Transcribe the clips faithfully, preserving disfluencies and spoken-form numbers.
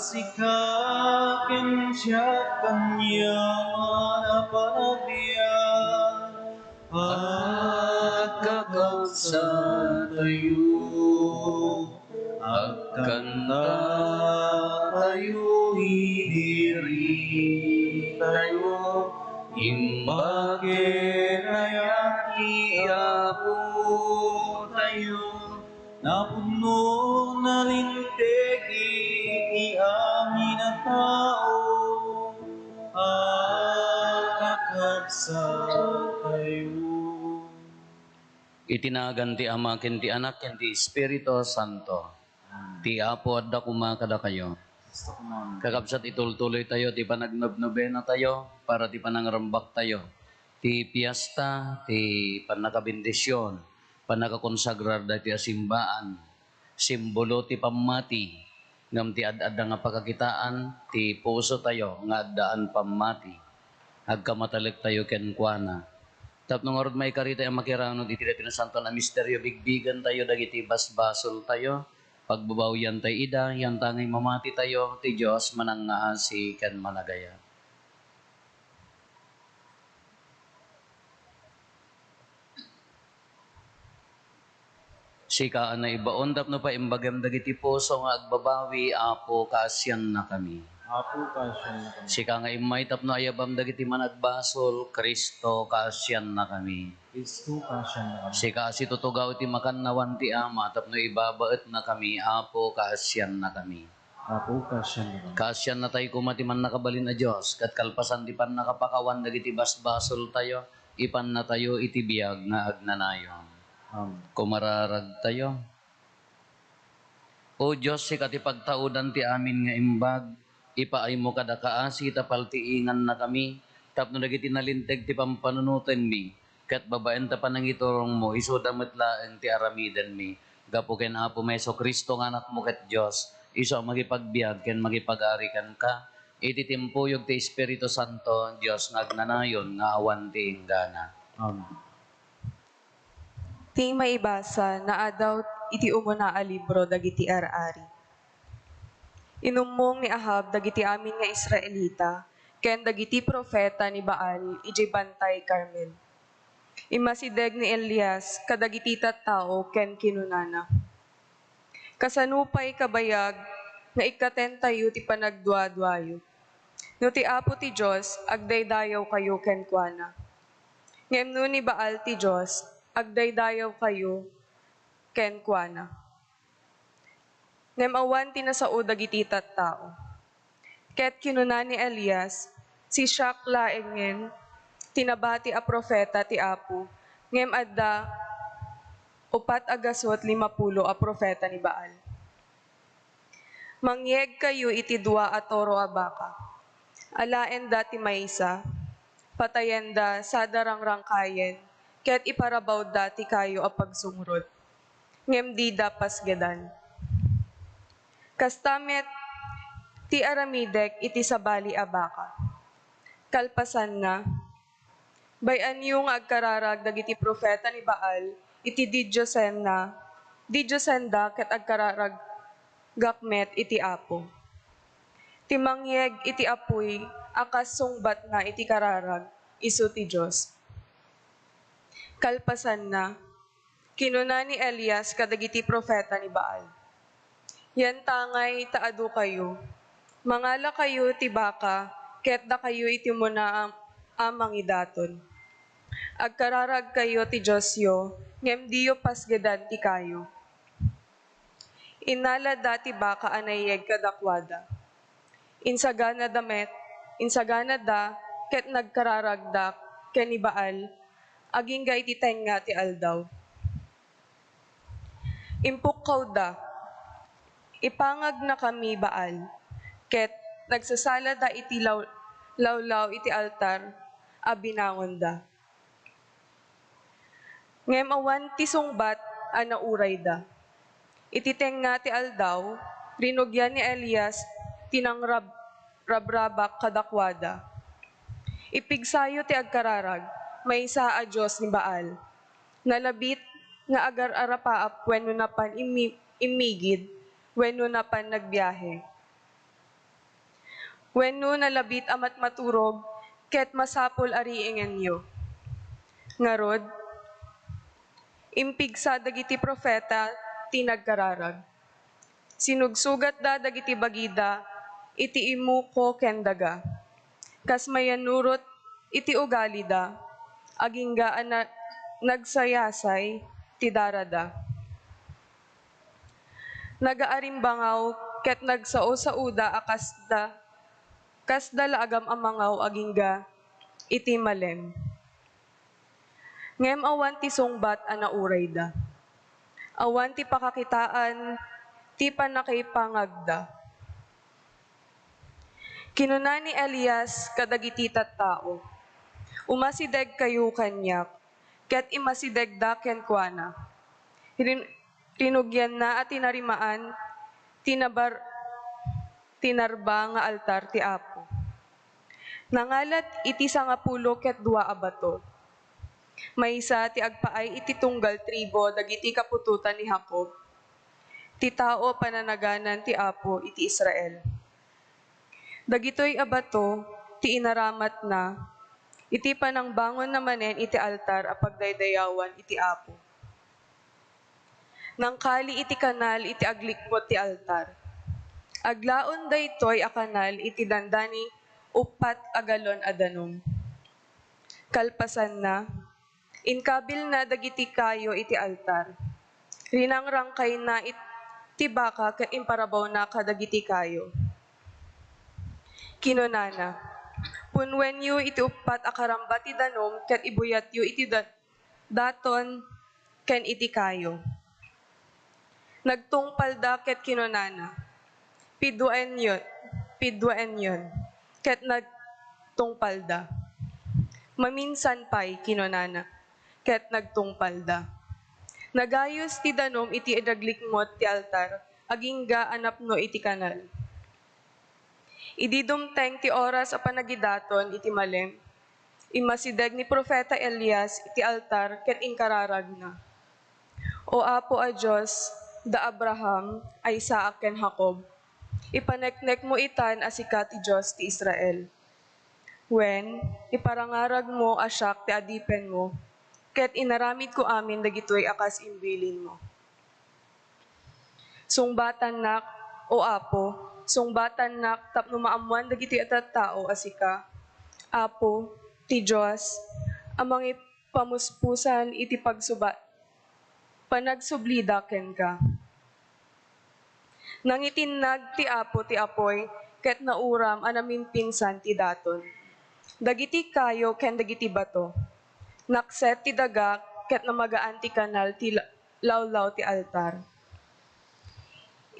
Sika ken siak ania man a panagbiag, agkakabsatayo, agkantatayo, idiritayo, imbag ken nayaat ti Apotayo. Napudno, nalinteg iti amin a tao a kakabsatayo. Iti nagan ti Ama, ken ti Anak, ken ti Espiritu Santo. Amen. Ti Apo adda koma kadakayo. Kakabsat, itultuloytayo ti panagnobnobenatayo para ti panangrambaktayo ti piesta ti pannakabendision, pannakakonsagrar daytoy a simbaan, simbolo ti pammati, ngem ti ad-adda nga pakakitaan ti pusotayo nga addaan pammati. Agkamatalektayo kenkuana. Tapno ngarud maikaritayo a makiranud iti daytoy nasantoan a misterio, bigbigentayo dagiti basbasoltayo, pagbabawiantayo ida, yantangay mamatitayo, ti Dios manangngaasi ken managayat. Sika a naibaon tapno paimbagem dagiti puso nga agbabawi, Apo, kaasiannakami. Apo, kaasiannakami. Sika nga immay tapno ayabam dagiti managbasol, Cristo, kaasiannakami. Cristo, kaasiannakami. Sika a situtugaw iti makannawan ti Ama tapno ibabaetnakami, Apo, kaasiannakami. Apo, kaasiannakami. Kaasiannatayo koma ti Mannakabalin a Dios, ket kalpasan ti pannakapakawan dagiti basbasoltayo, ipannatayo iti biag nga agnanayon. Amen. Kumararagtayo. O Dios, sika ti pagtaudan ti amin nga imbag, ipaaymo kada kaasi ta paltiingannakami tapno dagiti nalinteg ti pampanunotenmi, ket babaen ta panangiturongmo, isuda met laeng ti aramidenmi. Gapu ken Apomi Jesu-Cristo nga Anakmo ket Dios, isu a makipagbiag ken makipagari kenka, iti timpuyog ti Espiritu Santo, Dios nga agnanayon nga awan ti inggana. Amen. Ti maibasa naadaw iti umuna a libro dagiti ar-ari. Inummong ni Ahab dagiti amin nga Israelita ken dagiti profeta ni Baal idiay Bantay Carmel. Immasideg ni Elias kadagiti tattao ken kinunana, "Kasano pay kabayag nga ikkatentayo ti panagduaduayo? No ti Apo ti Dios, agdaydayawkayo kenkuana. Ngem no ni Baal ti Dios, agdaydayawkayo kenkuana." Ngem awan ti nasao dagiti tattao. Ket kinuna ni Elias, "Siak laengen ti nabati a profeta ti Apo, ngem adda upat a gasut limapulo a profeta ni Baal. Mangyegkayo iti dua a toro a baka. Alaenda ti maysa, patayenda sada rangrangkayen, ket iparabawda ti kayo a pagsungrod, ngem dida pasgedan. Kasta met ti aramidek iti sabali a baka. Kalpasanna, bay-anyo nga agkararag dagiti profeta ni Baal iti didiosenna, didiosenda ket agkararagak met iti Apo. Ti mangyeg iti apuy a kas sungbatna iti kararag, isu ti Dios." Kalpasanna, kinuna ni Elias kadagiti profeta ni Baal, "Yantangay ta adukayo. Mangalakayo ti baka ket dakayo iti umuna a, a mangidaton. Agkararagkayo ti diosyo, ngem diyo pasgedan ti kayo." Innalada ti baka a naiyeg kadakuada. Insaganada met, insaganada ket nagkararagda ken ni Baal agingga iti tengnga ti aldaw. Impukkawda, "Ipangagnakami, Baal," ket nagsasalada iti law-, lawlaw iti altar a binangonda. Ngem awan ti sungbat a naurayda. Iti tengnga ti aldaw, rinugian ni Elias ti nangrab-, rabrabak kadakuada, "Ipigsayo ti agkararag, maysa a dios ni Baal. Nalabit nga agar-arapaap wenno napan immi-, immigid wenno napan nagbiahe." Wenno nalabit a matmaturog ket masapul a riingenyo. Ngarud, impigsa dagiti profeta ti nagkararag. Sinugsugatda dagiti bagida iti imuko ken daga, kas mayannurot iti ugalida, agingga a na-, nagsayasay ti darada. Nagaarimbangawda ket nagsaosaoda a kasda, kasda la agam-amangaw agingga iti malem. Ngem awan ti sungbat a naurayda. Awan ti pakakitaan ti pannakaipangagda. Kinuna ni Elias kadagiti tattao, "Umasidegkayo kaniak," ket imasidegda kenkuana. Rin-, rinugianna a tinarimaan ti nabar-, ti narba nga altar ti Apo. Nangalat iti sangapulo ket dua a bato. Maysa ti agpaay iti tunggal tribo dagiti kaputotan ni Jacob, ti tao a pananaganan ti Apo iti Israel. Dagitoy a bato ti inaramatna iti panangbangonna manen iti altar a pagdaydayawan iti Apo. Nangkali iti kanal iti aglikmut ti altar. Aglaon daytoy a kanal iti dandani uppat a galon a danum. Kalpasanna, inkabilna dagiti kayo iti altar. Rinangrangkayna it-, ti baka ket imparabawna kadagiti kayo. Kinunana, "Punwenyo iti uppat a karamba ti danum ket ibuyatyo iti da-, daton ken iti kayo." Nagtungpalda ket kinunana, "Piduaenyo, piduaenyon." Ket nagtungpalda. "Maminsan pay," kinunana, ket nagtungpalda. Nagayus ti danum iti inaglikmut ti altar, agingga a napno iti kanal. Idi dumteng ti oras a panagidaton iti malem, immasideg ni Profeta Elias iti altar ket inkararagna, "O Apo a Dios da Abraham, Isaac, ken Jacob, ipaneknekmo itan a sika ti Dios ti Israel. Wen, iparangaragmo a siak ti adipenmo, ket inaramidko amin dagitoy a kas imbilinmo." Sungbatannak, O Apo, sungbatannak tapno maammoan dagiti a tattao a sika, Apo, ti Dios, a mangipamuspusan iti pagsuba-, panagsublida kenka. Nangitinnag ti Apo ti apuy ket nauram a namimpinsan ti daton. Dagiti kayo ken dagiti bato. Nakset ti daga ket namagaan ti kanal ti la-, lawlaw ti altar.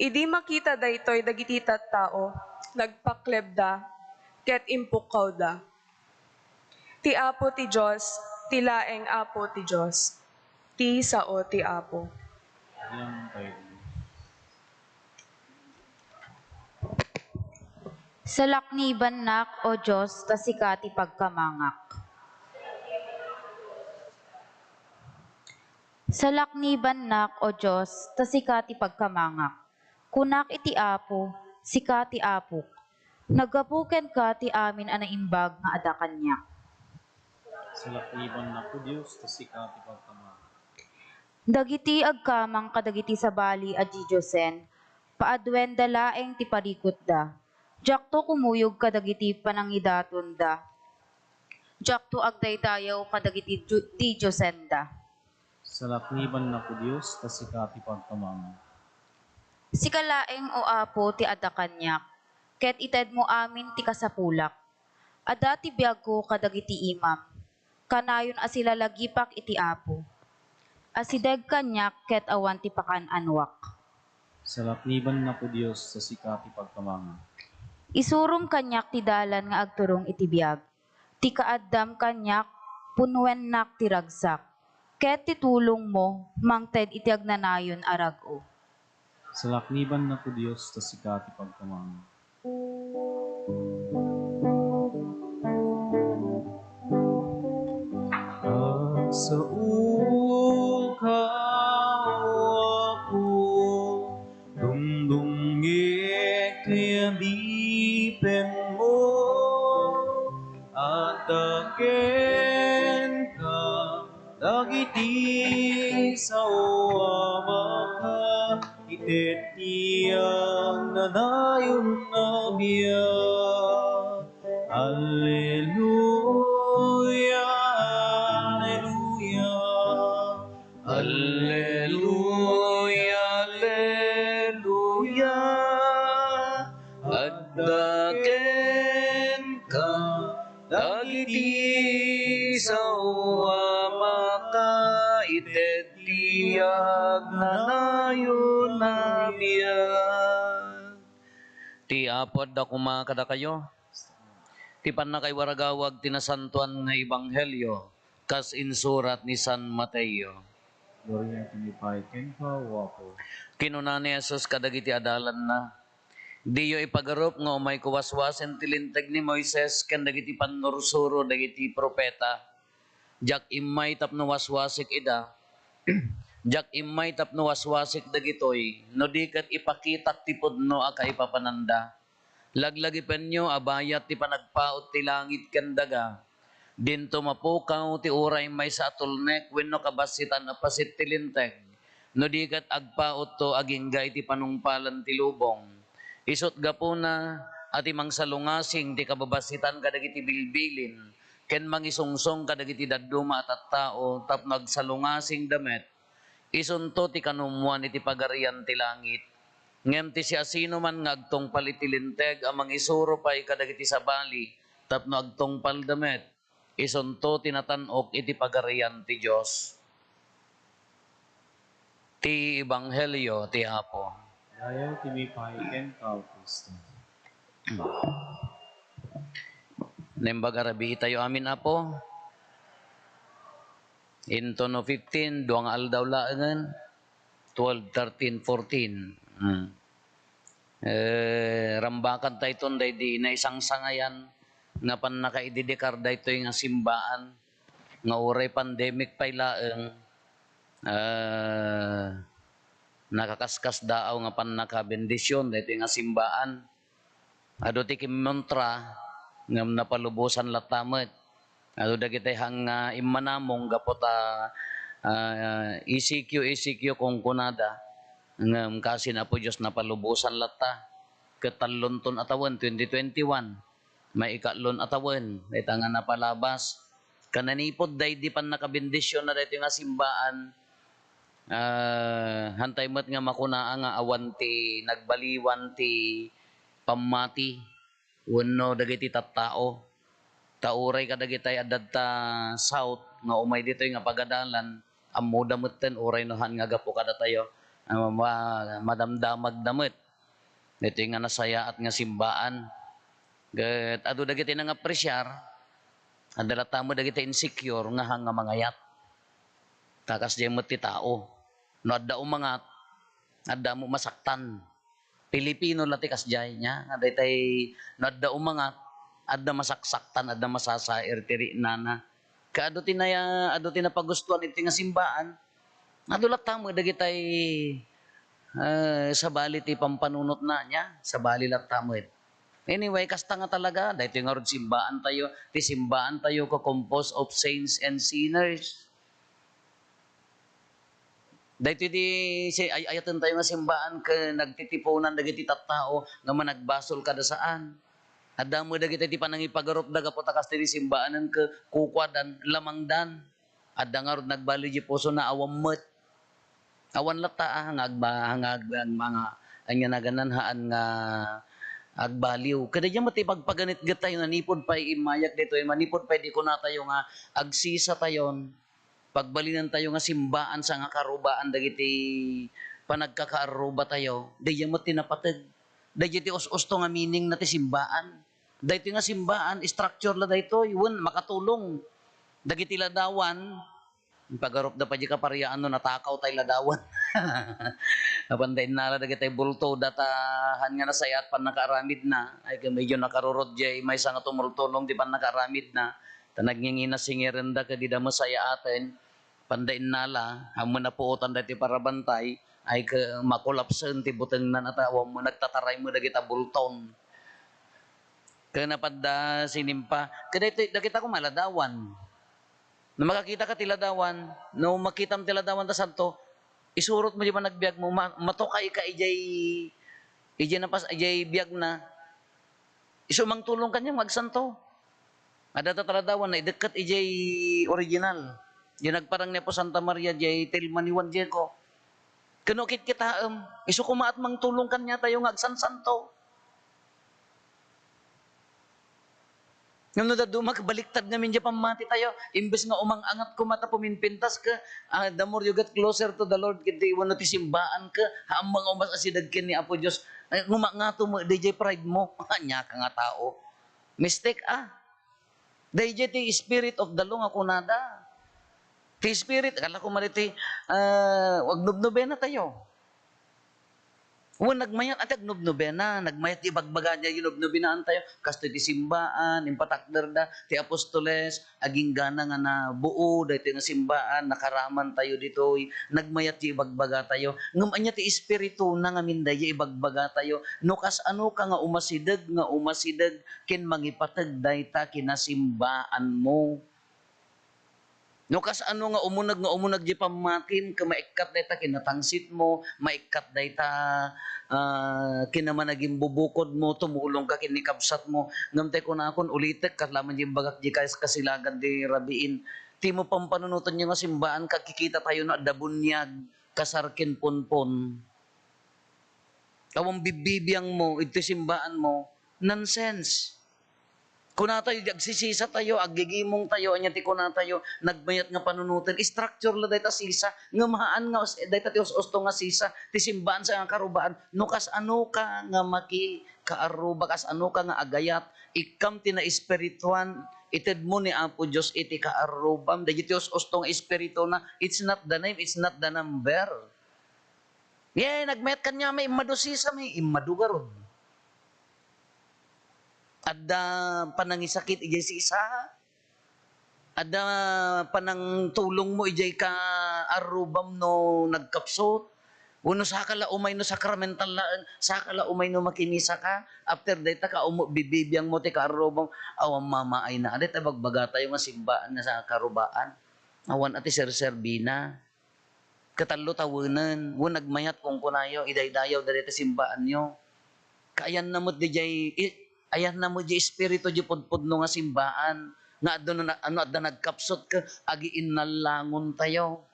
Idi makita daytoy dagiti tattao, nagpaklebda ket impukkawda. Ti Apo ti Dios, ti laeng Apo ti Dios, ti sao ti Apo. Diam tayo. Salaknibannak, O Dios, ta sika ti pagkamangak. Salaknibannak, O Dios, ta sika ti pagkamangak. Kunak iti Apo, sika ti Apok. Naggapu kenka ti amin a naimbag nga adda kaniak. Salaknibannak, O Dios, ta sika ti pagkamangak. Dagiti agkamang kadagiti sabali a didiosen, paaduenda laeng ti parikutda. Diakto kumuyog kadagiti panangidatonda. Diakto agdaydayaw kadagiti ju-, didiosenda. Salaknibannak, O Dios, ta sika ti pagkamangak. Sika laeng, O Apo, ti adda kaniak, ket itedmo amin ti kasapulak. Adda ti biagko kadagiti imam, kanayon a silalagipak iti Apo. Asideg kaniak ket awan ti pakaan-anuak. Salaknibannak, O Dios, ta sika ti pagkamangak. Isurom kaniak ti dalan nga agturong iti biag. Ti kaaddam kaniak, punwennak ti ragsak, ket ti tulongmo mangted iti agnanayon a rag-o. Salaknibannak, O Dios, ta sika ti pagkamangak. Agsaoka, O Apo, dumdumngeg ti adipenmo. Iti agnanayon a biag. Alleluia, alleluia. Alleluia, alleluia. Adda kenka dagiti sao a makaited ti agnanayon a biag. Ti Apo adda koma kadakayo. Ti pannakaiwaragawag ti nasantoan nga ebanghelio kas insurat ni San Mateo. Gloria iti pay kenka, O Apo. Kinuna ni Jesus kadagiti adalanna, "Diyo ipagarup nga umayko waswasen ti Linteg ni Moises ken dagiti pannursuro dagiti profeta. Diak immay tapno waswasek ida. Diak immay tapno waswasek dagitoy, no di ket ipakitak ti pudno a kaipapananda. Laglagipenyo a bayat ti panagpaut ti langit ken daga. Dinto mapukaw ti uray maysa a tulnek wenno kabassitan a pasit ti Linteg, no di ket agpautto agingga iti panungpalan ti lubong. Isut' gapuna a ti mangsalungasing ti kababassitan kadagiti bilbilin ken mangisungsong kadagiti dadduma a tattao tapno agsalungasingda met, isunto ti kanummoan iti Pagarian ti Langit. Ngem ti siasinoman nga agtungpal iti Linteg a mangisuro pay kadagiti sabali tapno agtungpalda met, isunto ti natan-ok iti Pagarian ti Dios." Ti Ebanghelio ti Apo. Dayaw ti mipay kenka, O Kristo. Naimbag a rabii tayo amin, Apo. Into no fifteen, dua nga aldaw laengen. Twelve, thirteen, fourteen. Hmm. Eh, rambakan tayton daydi naisangsangayan nga pannakaididikar daytoy nga simbaan nga uray pandemic pay laeng, eh, nakakaskasdaaw nga pannakabendision daytoy nga simbaan. Adu ti kimmontra ngem napalubosan latta met. Adu dagiti han nga immanamong gapu ta, ah, E C Q, E C Q kunkunada. Ngem kaasi ni Apo Dios napalubosan latta. Ket tallonton a tawen, twenty twenty-one, maikallon a tawen, dayta nga napalabas. Ket nanipud daydi pannakabendisionna daytoy nga simbaan, ah, hantay met nga makunaa nga awan ti nagbaliwan ti pammati wenno dagiti tattao. Ta uray kadagitay adda ta south nga umay ditoy nga pagadalan, ammoda metten uray no han nga gapu kadatayo, ah, ma-, madamdamagda met. Ditoy nga nasayaat nga simbaan. Ket adu dagiti nangapresiar, adda latta met dagiti insecure nga han nga mangayat. Ta kasdiay met ti tao. No adda umangat, adda met masaktan. Pilipino la ti kasdiay, nia? Nga daytay no adda umangat, adda masaksaktan, adda masasair ti riknana. Ket adu ti naya-, adu ti napagustuan iti nga simbaan, adu latta met dagitay, eh, sabali ti pampanunotna, nia? Sabali latta met. Anyway, kasta nga talaga, daytoy ngarud simbaan tayo, ti simbaan tayo ko composed of saints and sinners. Daytoy di si ay-ayaten tayo nga simbaan ken nagtitipunan dagiti tattao nga managbasol kada saan. Adda met dagiti ti panangipagarupda gapu ta kasta di simbaanen ket kukuadan, lamangdan. Adda ngarud nagbaliw di pusona, awan met. Awan latta, ah, nga agba-, nga ag-, ag-, mga, ania naganan, haan nga agbaliw. Kada diyan met ti pagpaganitget tayo, nanipud pay immayak ditoy, manipud pay di kunatayo nga agsisa tayon. Pagbalinen tayo nga simbaan sa nga karubaan dagiti panagkakaarruba tayo, daydiay met ti napateg. Daydiay ti us-usto nga meaning na ti simbaan. Daytoy nga simbaan, structure la daytoy, wen makatulong dagiti ladawan. Impagarupda pay di kapariaan no natakaw tay ladawan. Apan da innala dagitay bulto, data han nga nasayaat pannakaaramidna. Ay, medyo nakarurot jay maysa nga tumultulong ti pannakaaramidna. Ta nagnginginasingerenda ket dida masayaaten. Panda innala, ammo napuotan daytoy parabantay, ay ke-, makolapsen ti butengna, ta awan mo nagtataray mo dagita bulton. Ken napadda sinimpa, ket daytoy, dagita koma ladawan. No makakita ka ti ladawan, no makitam ti ladawan ta santo, Isurotmo diay panagbiagmo, ma-, matukayka idiay, idiay napas-, idiay biagna. Isu mangtulong kaniam nga agsanto. Adda taladawan, naidekket idiay original. Diay nagparang ni Apo Santa Maria, diay tilma ni Juan Diego. Ken no kitkitaem, isu koma a mangtulong kaniatayo nga agsansanto. Ngem no dadduma, kabaliktad ngamin diay pammatitayo. Imbes nga umang-angat koma ta puminpintas ka, ah, the more you get closer to the Lord, ket di wenno ti simbaan ka, haan nga umasideg ken ni Apo Dios. Eh, nguma-, ngato met, diay pride mo. Ania ka nga tao. Mistake, ah. Daydiay ti Spirit of the Law nga kunada. Ti Spirit, kala ko man iti, ah, agnobnobena tayo. Wen, nagmayat ti agnobnobena, nagmayat ti ibagbaga diay ginobnobenaan tayo. Kastoy ti simbaan, impatakderda ti apostoles, aginggana nga nabuo daytoy nga simbaan, nakaraman tayo ditoy, nagmayat ti ibagbaga tayo. Ngem ania ti espirituna ngamin daydiay ibagbaga tayo? No kasano ka nga umasideg, nga umasideg ken mangipateg dayta kinasimbaanmo. No kasano nga umuneg nga umuneg diay pammatim, ket maikkat dayta kinatangsitmo, maikkat dayta, ah, kinamanagimbubukudmo, tumulong ka ken ni kabsatmo. Ngem tay kunakon, ulitek, ket laman diay imbagak diay kas-, kasilagan ti rabiin. Ti mapampanunotenyo nga simbaan, ket kikita tayo no adda buniag, kasar ken ponpon. Awan bibbibiangmo, iti simbaanmo, nonsense. Kunatayo, di agsisisa tayo, aggigimong tayo, ania ti kunatayo, nagmayat nga panunoten, structure la dayta sisa, ngem haan nga us-, dayta ti us-usto nga sisa, ti simbaan sa nga karubaan, no kasano ka nga makikaarruba, kasano ka nga agayat, ikkam ti naespirituan, itedmo ni Apo Dios iti kaarrubam, dagiti us-usto nga espirituna, it's not the name, it's not the number. Ye, nagmayat kaniami, immadu sisami, immadu garud. Adda panangisakit idiay sisa. Adda panangtulongmo idiay kaarrubam no nagkapsut. Wenno saka la umay no sakramental laeng, saka la umay no makimisaka. After dayta, ka umu-, bibibiangmo ti kaarrubam. Awan mamaayna. Adda ta bagbagatayo nga simbaan nga sa karubaan. Awan a ti serserbina. Ket allo tawenen, wen nagmayat kunkunayo, idaydayawda dayta simbaanyo. Kaayanna met diay, i-, ayanna met diay espiritu diay pudpudno nga simbaan, nga adda no, no adda nagkapsut ket agiinnallangontayo.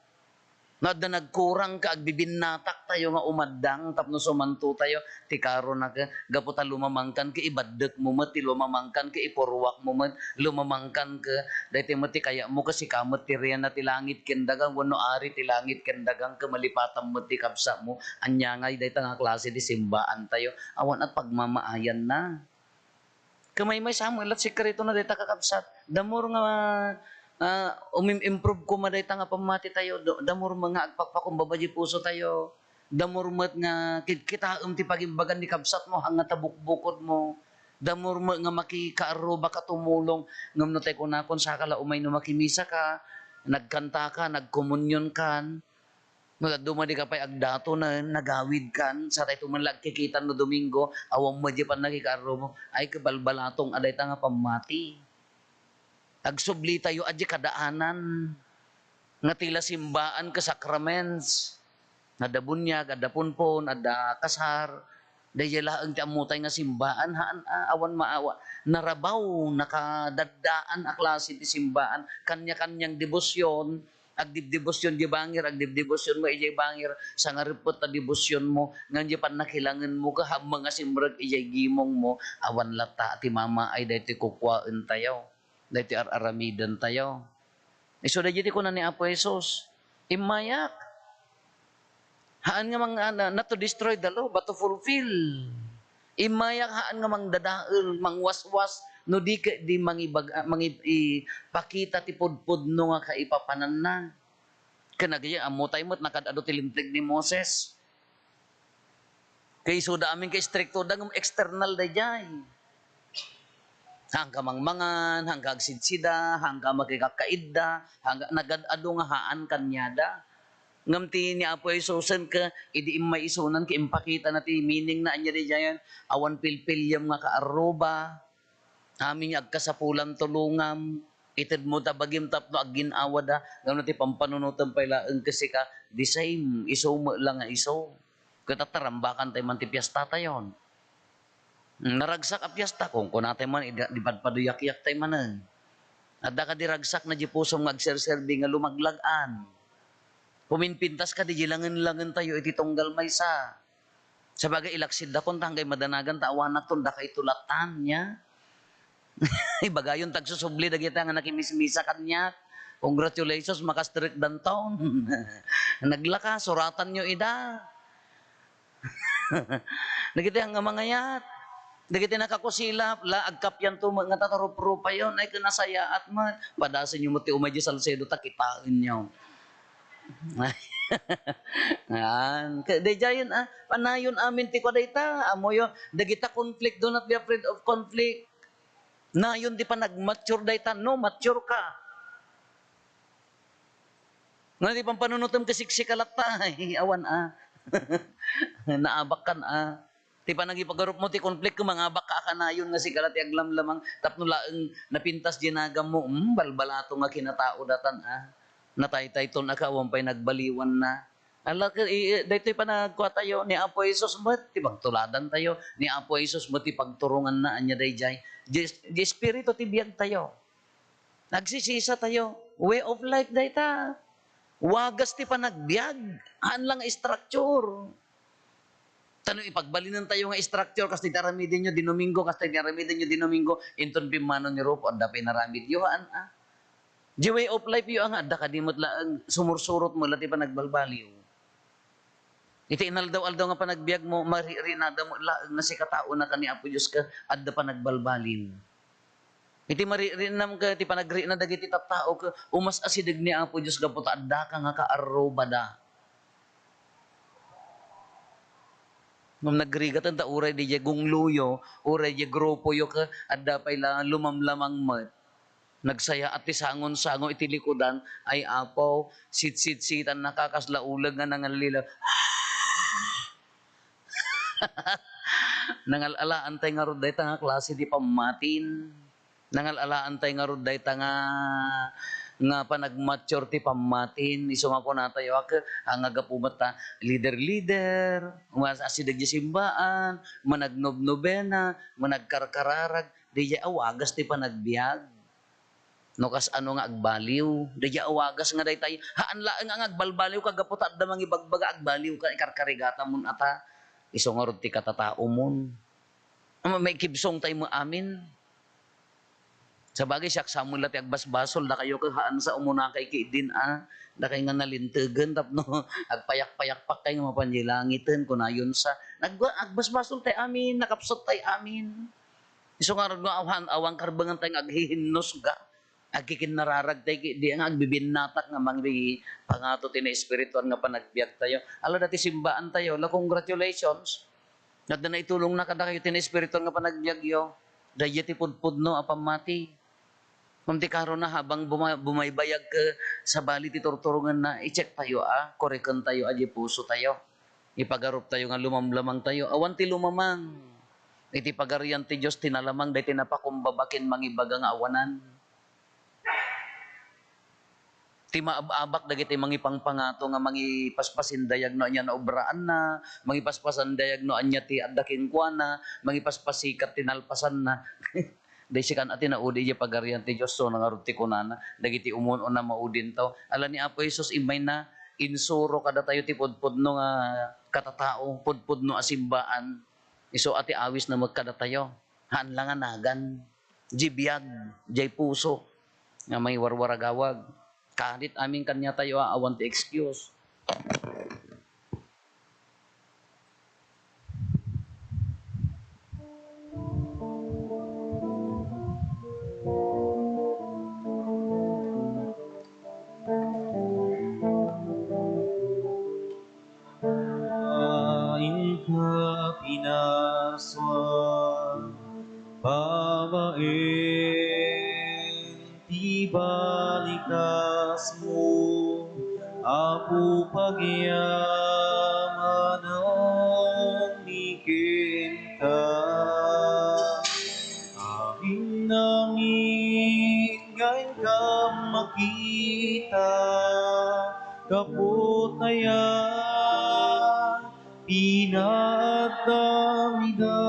No adda nagkurang ket agbibinnataktayo nga umaddang tapno sumantotayo. Ti karona ket gapu ta lumamangkan ket ibaddekmo met, ti lumamangkan ket ipurruakmo met, lumamangkan ket daytoy met ti kayatmo ket sika met ti reyna ti langit ken daga, wenno ari ti langit ken daga ket malipatam met ti kabsatmo. Ania ngay dayta nga klase ti simbaantayo? Awan a pagmamaayanna. Ket maymaysa met la ti sekretona dayta, kakabsat. The more nga, ah, umim-improve koma dayta nga pammatitayo, the, the more met nga agpakpakumbaba diay pusotayo. The more met nga kitkitaem ti pagimbagan ni kabsatmo, haan nga ta bukbukodmo. The more met nga makikaarrubaka tumulong. Ngem no tay kunakon, saka la umay no makimisaka, nagkantaka, nagkomunionkan. No dadduma dika pay agdatonen, nagawidkan, satay to man la agkikitan no Domingo, awan met diay pannakikaarrubam. Ay, kabalbalatong a dayta nga pammati. Agsublitayo a diay kadaanan nga ti la simbaan ket sacraments. Adda buniag, adda punpon, adda kasar. Daydiay laeng ti ammotay nga simbaan, haan, ah, awan maawa. Narabaw, nakadaddaan a klase ti simbaan. Kanya-kanyang debosion, agdibdebosion diay bangir, agdibdebosion met idiay bangir, sangareppet ta debosionmo, ngem diay pannakilangenmo, ket haanmo nga simrek idiay gimongmo, awan latta ti mamaay daytoy kukuaentayo, daytoy ar-aramidentayo. Isu daydiay ti kuna ni Apo Jesus, "Immayak." Haan nga mang-, ah, na, not to destroy the law, but to fulfill. Immayak haan nga mangdadael, mangwaswas, no di ket di mangibag-, ah, mangi-, ipakita ti pudpudno nga kaipapananna. Ken agayo, ammotay met nakad-adu ti Linteg ni Moses. Ket isuda amin ket istriktoda ngem external daydiay. Haanka mangmangan, haanka agsidsida, haanka makikakkaidda, haanka, nagad-adu nga haan kaniada. Ngem ti ni Apo Jesusen ket idi immay isunan ket impakitana ti meaning na ania daydiayen, awan pilpiliam nga kaarruba. Amin nga agkasapulan tulongam. Itedmo ta bagim tapno aggin-awada, ngem no ti pampanunotem pay laeng ket sika, the same, isu met la nga isu. Ket tarambakan tayo man ti piesta tayon. Naragsak a piesta, kunkunatay man, ida-, di padpaduyakyak tay manen. Adda kadi ragsak na di pusom nga agserserbi nga lumaglag-an. Puminpintas kadi di langen-langen tayo iti tunggal maysa. Sabagay, ilaksid dakon ta, anggay madanagan ta awanak ton dakay tulatan, nya. Ibagayon tagsusubli dagita nga nakimismisa kaniak. Congratulations, makastrek danton. Naglaka, suratanyo ida. Dagiti nga mangayat, dagiti nakakusilap, la, agkapianto met nga tataruprupayon, ay, ken nasayaat met. Padasenyo met ti umay di Salcedo, ta kitaenyo. Yan. Ka-, daydiayen, ah, panayon amin ti kua dayta. Ammoyo, dagita conflict, do not be afraid of conflict. Nayon ti panagmature dayta, no, mature ka. Nga ti pampanunotem ket siksika latta, ay, awan, ah. Naabakkan, ah. Ti panagipagarupmo ti konflikto, mangabakka a kanayon nga sika la ti aglamlamang tapno laeng napintas di nagammo, hmm, balbalato nga kinatao datan, ah. Nataytayton a ka, awan pay nagbaliwanna. Ala, ke-, i-, i-, daytoy panagkuatayo, ni Apo Jesus met ti pagtuladantayo, ni Apo Jesus met ti pagturonganna, ania daydiay? Di, di Espiritu ti biagtayo. Agsisisatayo. Way of life dayta. Wagas ti panagbiag. Haan lang nga structure. Ta no ipagbalinentayo nga structure, kas ti aramidenyo di Domingo, kas ti aramidenyo di Domingo, inton pimmano ni Rufo, adda pay inaramidyo, haan, ah. Di way of life yo, ah, nga adda kadi met laeng, sumursurot met la ti panagbalbaliw. Iti inaldaw-aldaw nga panagbiagmo, maririnada met laeng nga sikataonaka ni Apo Dios ket adda panagbalbaliw. Iti maririnam ket ti panagriina dagiti tattao ket umas-asideg ni Apo Dios gapu ta addaka nga kaarrubada. Ngem nagrigaten ta uray didiay gungloyo, uray didiay grupoyo ket adda pay la lumamlamang met. Nagsayaat ti sangon-sango iti likudan, ay Apo, sitsitsitan naka kasla uleg nga nangallilaw. Nangal-alaantay ngarud dayta nga klase ti pammatin. Nangal-alaantay ngarud dayta nga, nga panagmature ti pammatin. Isu nga kunatayo, ak-, a nga gapu met ta leader-leader, umas-asideg diay simbaan, managnobnobena, managkarkararag, didiay a wagas ti panagbiag. No kasano nga agbaliw, didiay a wagas nga daytay, haan laeng nga agbalbaliw ka gapu ta adda mangibagbaga, agbaliw ka, ikarkarigatamon ata. Isu ngarud ti katataomon. Ama, maikibsong tayo mo amin. Sabagay, siak sa mo la ti agbasbasol, dakayo ket haan sa umuna kay ki din, ah. Dakay nga nalintegen tapno agpayak-payakpak kay nga mapan diay langiten, kunayon sa. Nag-, agbasbasol tayo amin, nakapsut tayo amin. Isu ngarud nga awan, awan karbengan tayo nga aghihinnosga. Agkikinnararag tayo, di nga agbibinnatak nga mangpangato ti naespirituan nga panagbiag tayo. Ala dati simbaan tayo, la congratulations. Adda naitulongna kadakayo ti naespirituan nga panagbiagyo. Daydiay ti pudpudno a pammati. Ngem ti karona, habang buma-, bumaybayag ka sabali ti turturongenna, i-check tayo a, koreken tayo a di puso tayo. Ipagarup tayo nga lumamlamang tayo. Awan ti lumamang. Iti Pagarian ti Dios, ti nalamang daytoy napakumbaba ken mangibaga nga awanan. Ti maab-abak dagiti mangipangpangato nga mangipaspasindayag no ania naobraanna, mangipaspasindayag no ania ti adda kenkuana, mangipaspasikat ti nalpasanna. Daysi kan a ti naudi idiay Pagarian ti Dios, so nangarud ti kunana, dagiti umun-una maudinto. Ala ni Apo Jesus, immayna, insuro kadatayo ti pudpudno nga katatao, pudpudno a simbaan. Isu a ti awisna met kadatayo. Haan la nga nagan. Diay biag, diay puso, nga mangiwarwaragawag. Kadit amin kaniatayo a awan ti excuse. Inka pinasua babaen ti balikasmo, Apo, pagyamanan mi kenka. Amin, amin, nga inka Gapu ta aya, pinaaddam ida,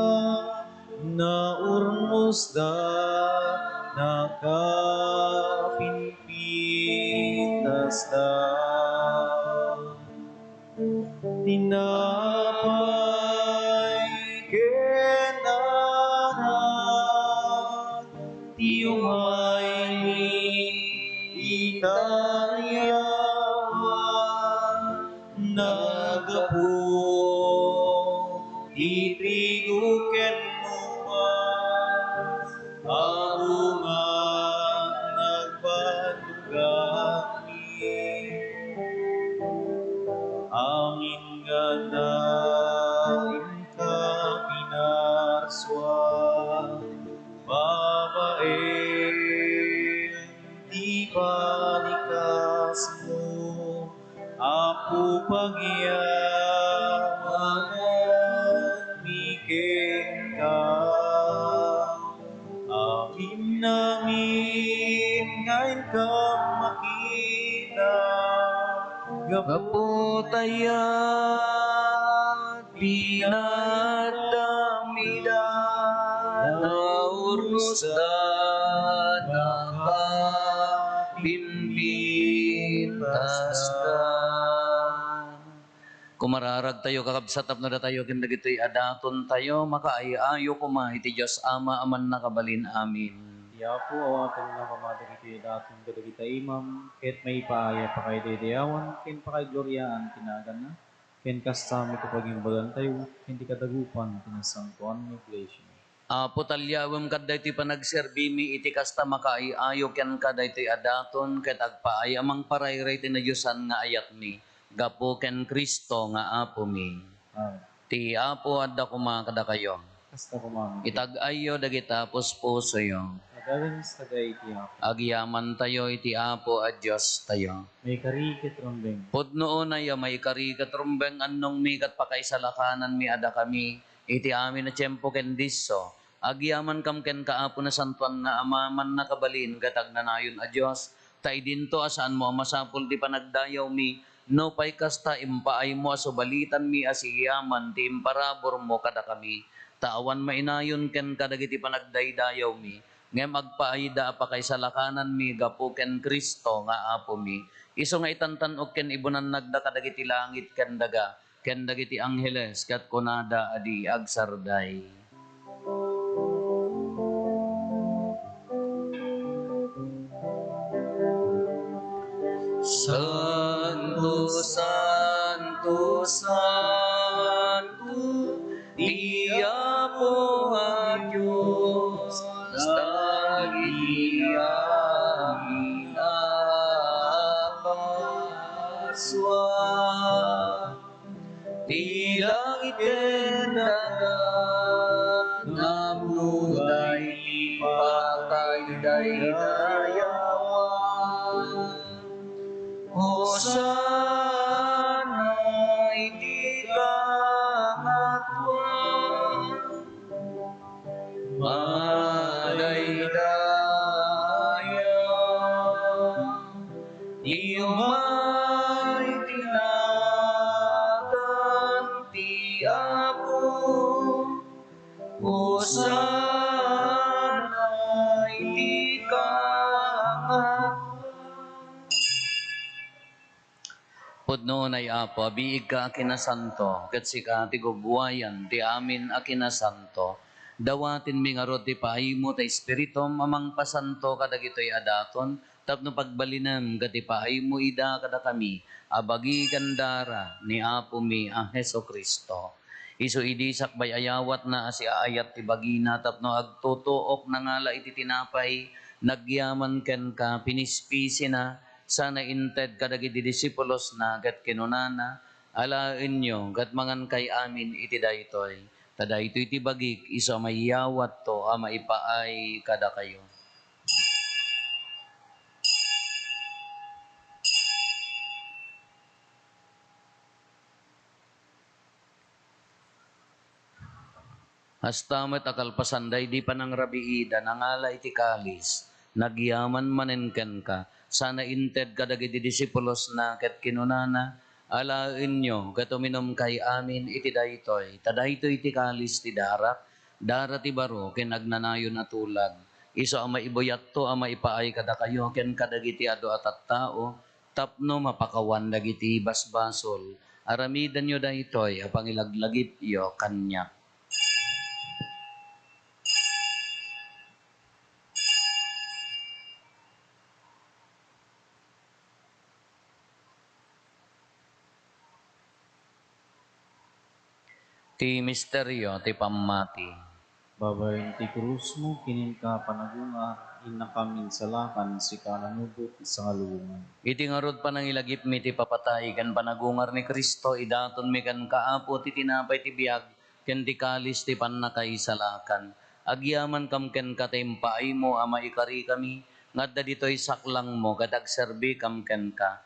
naurnosda, nakapinpitasda. Tinapay ken arak, ti umaymi ita yawa, naggapu ti trigo ken ubas, aruman nagbannoganmi. Amin nga adda inka pinarsua babaen ti panikasmo, Apo, pagyamananmi kenka. Amin, amin nga inka makita. Gapu ta aya, pinaaddam ida, naurnosda, nakapinpitasda. Kumararagtayo, kakabsat, tapno datayo ken dagitoy a datontayo, makaay-ayo koma iti Dios Ama a Mannakabalin. Amin. Ti Apo awatenna koma dagitoy a daton kadagita imam, ket maipaay a pakaidaydayawan ken pakaigloriaan ti naganna, ken kasta met ti pagimbagantayo ken ti kadagupan ti nasantoan nga iglesia. Apo, talyawem kad daytoy panagserbimi iti kasta makaay-ayo kenka daytoy a daton, ket agpaay a mangparayray ti nadiosan nga ayatmi, gapu ken Cristo nga Apomi. Amen. Ti Apo adda koma kadakayo. Kasta koma. Itag-ayyo dagita puspusoyo. Agayam iti Apo. Agyamantayo iti Apo a Diostayo. Maikari ket rumbeng. Pudno unay a maikari ket rumbeng, annongmi ket pakaisalakananmi a dakami iti amin a tiempo ken disso. Agyamankam kenka, Apo, Nasantoan nga Ama, Mannakabalin ket Agnanayon a Dios, ta idinto a saanmo a masapul ti panagdayawmi, nupay kasta, impaaymo a subalitanmi a siyaman ti imparaburmo kadakami, ta awan mainayon kenka dagiti panagdaydayawmi, ngem agpaayda a pakaisalakananmi gapu ken Cristo nga Apomi. Isu nga itantan-ok ken ibunannagda kadagiti langit ken daga, ken dagiti angheles, ket kunada a di agsarday. Santo, santo, santo, ti Apo a Dios, dagiti amin a parsua. Ti langit ken daga, napnoda iti pakaidaydayawan. Hosanna iti kangatoan. Madaydaya ti umay ti nagan ti Apo. Hosanna iti kangatoan. Pudno unay, Apo, a biigka a kinasanto, ket sika ti gubbuayan ti amin a kinasanto. Dawatenmi ngarud ti paaymo ta Espiritum a mangpasanto kadagitoy a daton, tapno pagbalinem ket ipaaymo ida kadakami a bagi ken dara ni Apomi a Jesu-Cristo. Isu idi sakbay a yawatna a siaayat ti bagina tapno agtutuok, nangala iti tinapay, nagyaman kenka, pinispisina, sana inted kadagiti disipulosna, ket kinunana, "Alaenyo ket mangankay amin iti daytoy, ta daytoy ti bagik, isu a mayawatto a maipaay kadakayo." Kasta met a kalpasan daydi panangrabiida, nangala iti kalis, nagyaman manen kenka, sana inted kadagiti disipulosna ket kinunana, "Alaenyo ket uminumkay amin iti daytoy, ta daytoy ti kalis ti darak, dara ti baro ken agnanayon a tulag. Isu a maibuyatto a maipaay kadakayo ken kadagiti adu a tattao tapno mapakawan dagiti basbasol. Aramidenyo daytoy a pangilaglagipyo kaniak." Ti misterio ti pammati. Babaen ti krusmo, ken inka panagungar, innakam insalakan, sika a nanubot ti sangalubongan. Iti ngarud panangilagipmi ti papatay ken panagungar ni Cristo, idatonmi kenka, Apo, ti tinapay ti biag ken ti kalis ti pannakaisalakan. Agyamankam kenka ta impaaymo a maikarikami nga adda ditoy saklangmo ket agserbikam kenka.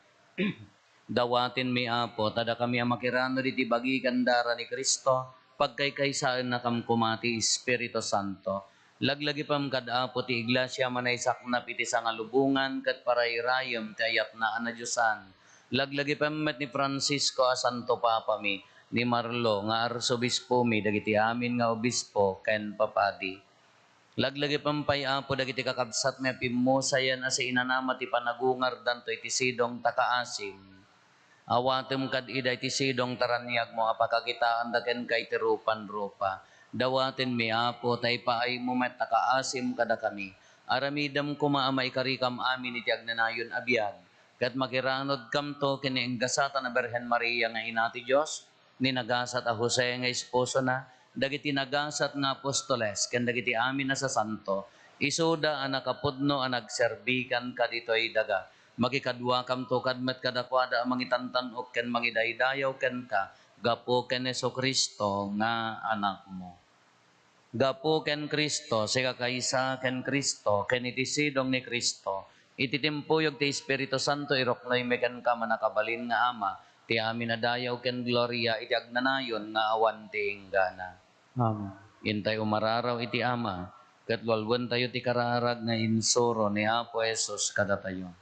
Dawatenmi, Apo, ta dakami a makiranod iti bagi ken dara ni Cristo, pagkaykaysaennakam koma ti Espiritu Santo. Laglagipem kad Apo ti Iglesia a manaysaknap iti sangalubongan ket parairayem ti ayatna a nadiosan. Laglagipem met ni Francisco a Santo Papami, ni Marlo nga Arsobispomi, dagiti amin nga obispo ken papadi. Laglagipem pay, Apo, dagiti kakabsatmi a pimmusayen a siinanama ti panagungardanto iti sidong ta kaasim. Awatem kad ida iti sidong ta raniagmo a pakakitaanda kenka iti rupan-rupa. Dawatenmi, Apo, ta ipaaymo met a kaasim kadakami. Aramidem koma a maikarikam amin iti agnanayon a biag, ket makiranodkamto ken ni Enggasatan a Birhen Maria nga Ina ti Dios, ni nagasat a Jose nga esposona, dagiti nagasat nga apostoles, ken dagiti amin a sasanto, isuda a nakapudno a nagserbikan kaditoy daga. Makikaduakamto kad met kadakuada a mangitantan-ok ken mangidaydayaw kenka gapu ken Jesu-Cristo nga Anakmo. Gapu ken Cristo, sika kaysa ken Cristo, ken iti sidong ni Cristo, iti timpuyog ti Espiritu Santo, iruknoymi kenka, mannakabalin nga Ama, ti amin a dayaw ken gloria iti agnanayon nga awan ti inggana. Amen. Intay umararaw iti Ama, ket lualuentayo ti kararag nga insuro ni Apo Jesus kadatayo.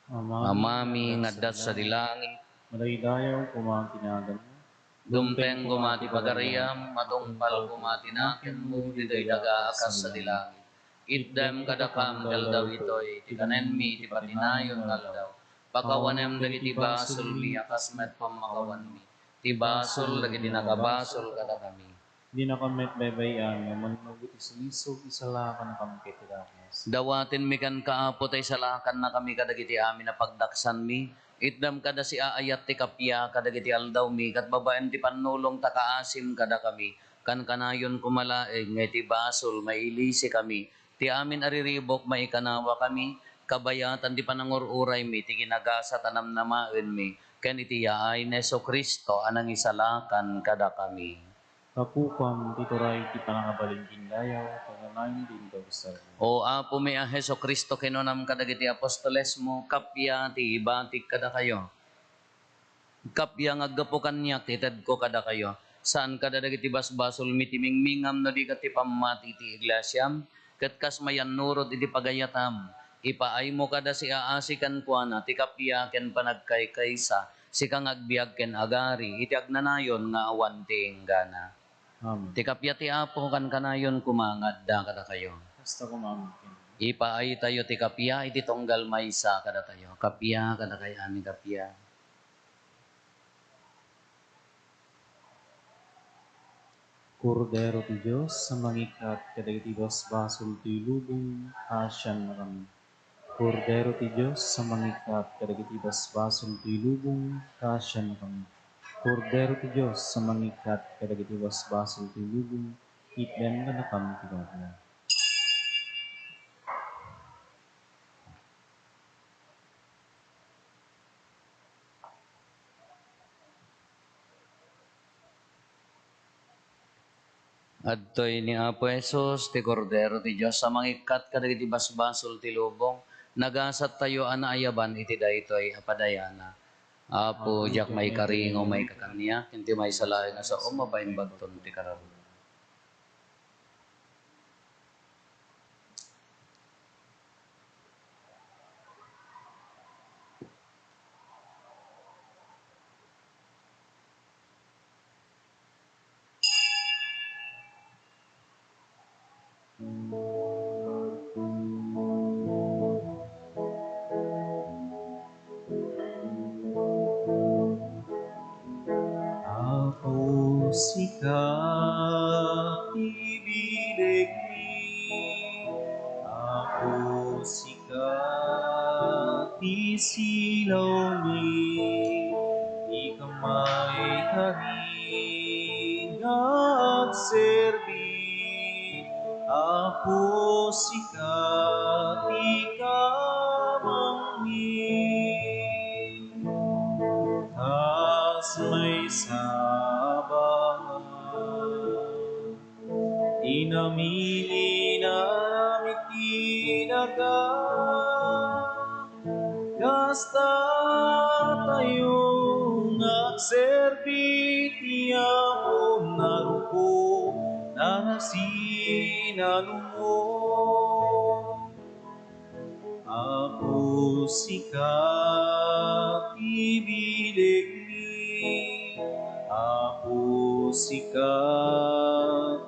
Amami nga adda sadi langit, madaydayaw koma ti naganmo. Dumteng koma ti pagariam, matungpal koma ti nakenmo ditoy daga a kas sadi langit. Itdem kadakam ti aldaw itoy ti kanenmi iti patinayon nga aldaw. Pakawanem dagiti basolmi a kas met pammakawanmi ti basol dagiti nakabasol kadakami. Dinakam met baybay-an nga mannubot ti sulisog, isalakannakam ket ti dakes. Dawatenmi kenka, Apo, ta isalakannakami kadagiti amin a pagdaksanmi. Itdem kada siaayat ti kappia kadagiti aldawmi, ket babaen ti pannulong ta kaasim kadakami. Kankanayon koma laeng nga iti basol, mailisikami. Ti amin a riribuk, maikanawakami. Kabayatan ti panangur-uraymi, ti kinagasat a namnamaenmi, ken iti yaay ni Jesu-Cristo a nangisalakan kadakami. Tapukam ti turay ti panangabalin ken dayaw, kaganayon ti inkabsatmo. O Apomi a Jesu-Cristo, kinunam kadagiti apostolesmo, kappia ti ibatik kadakayo. Kappia nga aggapu kaniak ti itedko kadakayo. Saan kada dagiti basbasolmi ti mingmingam no di ket ti pammati ti iglesiam, ket kas mayannurot iti pagayatam, ipaaymo kada siaasi kenkuana ti kappia ken panagkaykaysa, sika nga agbiag ken agari iti agnanayon nga awan ti inggana. Amen. Ti kappia ti Apo kankanayon koma nga adda kadakayo. Kasta koma met kenka. Ipaaytayo ti kappia iti tunggal maysa kadatayo. Kappia kadakayo, amin, kappia. Kordero ti Dios a mangikkat kadagiti basbasol ti lubong, kaasiannakami. Kordero ti Dios a mangikkat kadagiti basbasol ti lubong, kaasiannakami. Kordero ti Dios a mangikkat kadagiti basbasol ti lubong, itdem kadakam ti kappia. Adtoy ni Apo Jesus, ti Kordero ti Dios a mangikkat kadagiti basbasol ti lubong. Nagasattayo a naayaban iti daytoy a padayana. Apo, diak maikari nga umay kaniak, ken ti maysa laeng a saom, mapaimbagton ti kararag. Sika ti bilegmi, Apo, sika ti silawmi, ika maikari nga agserbi, Apo, sika ti kamangmi. Kas maysa a banag, ti namilinan iti daga, kasta tayo nga agserbi ti Apo, naruko, narasin a lubong. Apo, sika ti bilegmi, Apo, sika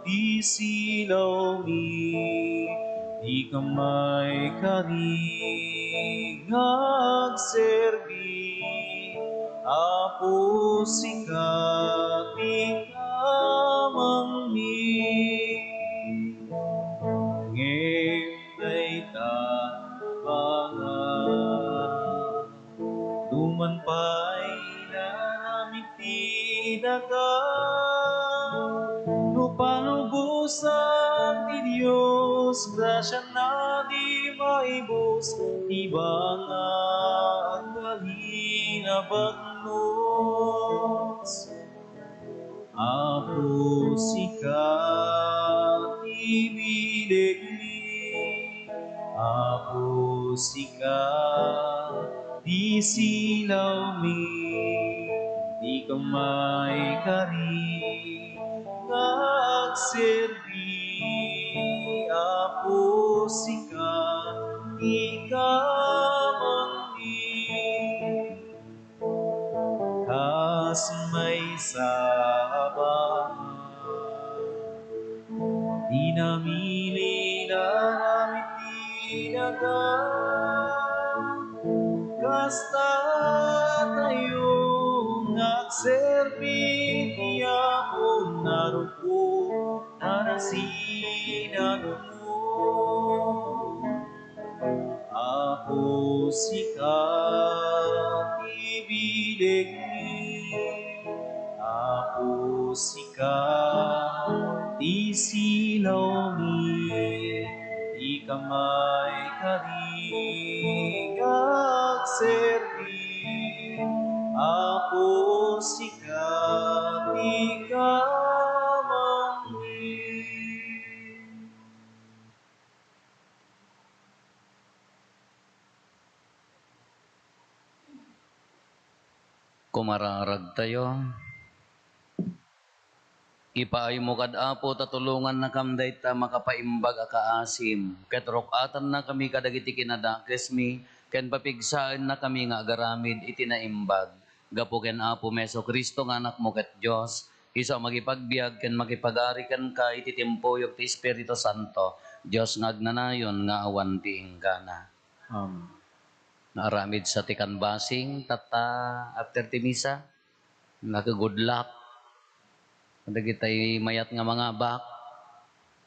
ti silawmi, ika maikari nga agserbi, Apo, sika ti kamangmi. Ngem dayta banag, numan pay naramid ti daga, no palubosan ti Dios, grasiana di maibus ti banag, balin a bagnos. Apo, sika ti bilegmi, Apo, sika ti silawmi, ika maikari nga agserbi, Apo, sika ti kamangmi. Kas maysa a banag, ti namilinan iti daga, kasta tayo nga agserbi ti Apo, naruko, narasin a lubong. Apo, sika ti bilegmi, Apo, sika ti silawmi, ika maikari nga agserbi, Apo, sika ti kamangmi. Kumararagtayo. Ipaaymo kad Apo ta tulongannakam dayta makapaimbag a kaasim, ket ruk-atannakami kadagiti kinadakesmi, ken papigsaennakami nga agaramid iti naimbag. Gapu ken Apomi Jesu-Cristo nga Anakmo ket Dios, isu a makipagbiag ken makipagari kenka iti timpuyog ti Espiritu Santo, Dios nga agnanayon nga awan ti inggana. Amen. Naaramid sa ti kanbasing, tatta, after ti misa, naka-good luck. Dagitay mayat nga mangabak,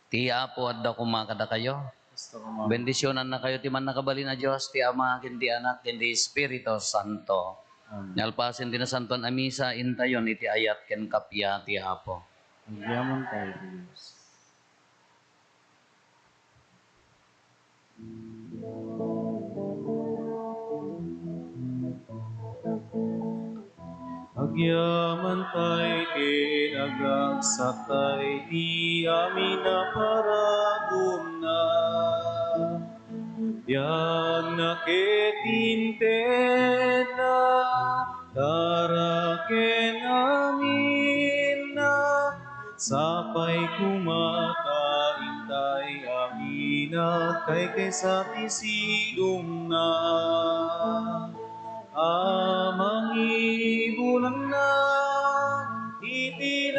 ti Apo adda koma kadakayo. Basta koma. Bendisionannakayo ti Mannakabalin a Dios, ti Ama, ken ti Anak, ken ti Espiritu Santo. Amen. Nalpasen ti nasantoan a misa, intayon iti ayat ken kappia ti Apo. Agyaman tayo ti Dios. Agyaman tay ken agagsak tay ti amin a paragumna. Biagna ket intedna, dara ken aminna, sapay koma ta intay amin a kaykaysa ti sidongna. A mangibunanna iti